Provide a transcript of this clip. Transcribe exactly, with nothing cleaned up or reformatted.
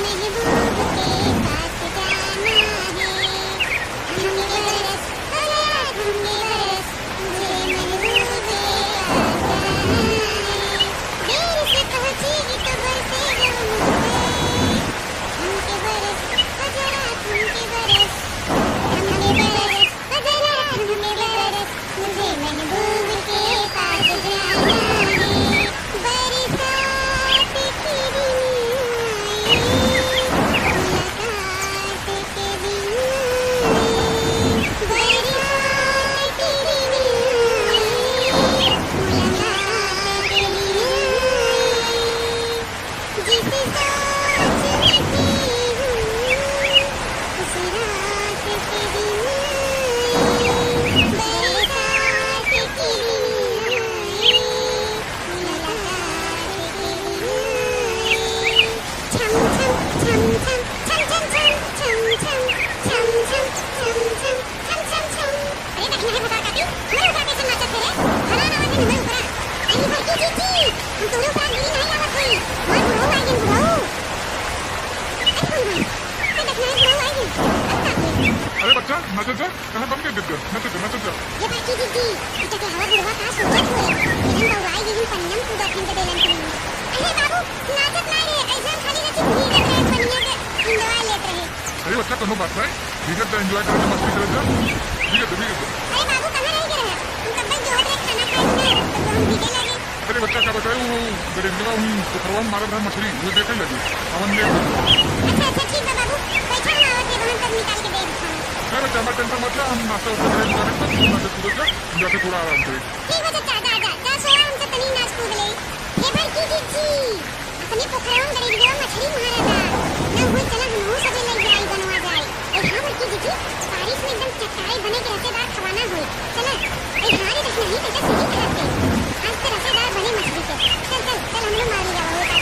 महबूब के पास जाना है। हमके बरस, ओ यार, हमके बरस, मुझे महबूब के पास जाना है। देर से पहुंचेगी तो बरसेगा वो मुझ पे। हमके बरस, ओ जरा हमके बरस, हमके बरस, ओ जरा हमके बरस, मुझे महबूब के पास जाना है। बरसात के दिन आए, मुलाकात के दिन आए, बरसात के दिन आए, मुलाकात के दिन आए। जिस सोच में थी हूँ, उस रात के दिन आए, बरसात के दिन आए, मुलाकात के दिन आए। छम छम छम छम छम छम छम छम छम छम छम छम छम छम छम छम। अरे दखिनहा भतार काकी, हमरे ऊपर कैसे नाचत है रे? हरान आवत है हमरे ऊपर। अरे बड़की जीजी, हम तोरे ऊपर गिरी नहीं आवत हई। हमार बुढ़ऊ आई गई, बुढ़ऊ। अरे कौन भाई? अरे दखिनहा बुढ़ऊ आई गई। अब का होई? अरे बच्चा, नाचत जा, कहाँ बंद कर देत जा? नाचत जा, नाचत जा। ये बड़की जीजी, ई तो के हवा बुढ़वा का सोचत होए? एकदम बउराई गई, पनिया में कूदत हन के बेलन के लिए। अरे बाबू, नाचत ना रे, ऐसा खाली रची भीगत रहे, पनिया के enjoy लेत रहे। अरे बच्चा, कोनो बात नहीं, भीगत जा, enjoy करे जा, मस्ती करे जा, भीगत जा, भीगत जा। अरे बाबू, कहाँ रह गए रहे? हम कब जोहत रहे खाना खाए थे, तो हम भीगे लगे। अरे बच्चा, का बताए, वो गड़ेरिया वहीं पोखरवा में मारत रहा मछली, वो देखे लगी, हमन ले गए। अच्छा, अच्छा, ठीक बा बाबू, बैठा, हम आवत है, बहन तब निकाल के दे दी खाना। अरे बच्चा, हमार tension मत ला, हम नाश्ता वास्ता करे, दुकान पर, तू नाश्ता कूदत जा, जाके थोड़ा आराम करे। ठीक बा चाचा, जा, जा, जा, सोआ, हमसे तनी नाच कूद ले। हे बड़की जीजी, अपने पोखरवा में गड़ेरिया मछली मारा था। ना होई, चला हमहू सबे लग जाई, बनवा जाए। ए हाँ बड़की जीजी, बारिश में एकदम चटाई बने के रसेदार खवाना होई। चला। ए हाँ रे दखिनही, तैका सही कहत है। आज तो रसेदार बने मछली के। चल, चल, चल, हमरो मारी जावा, होई का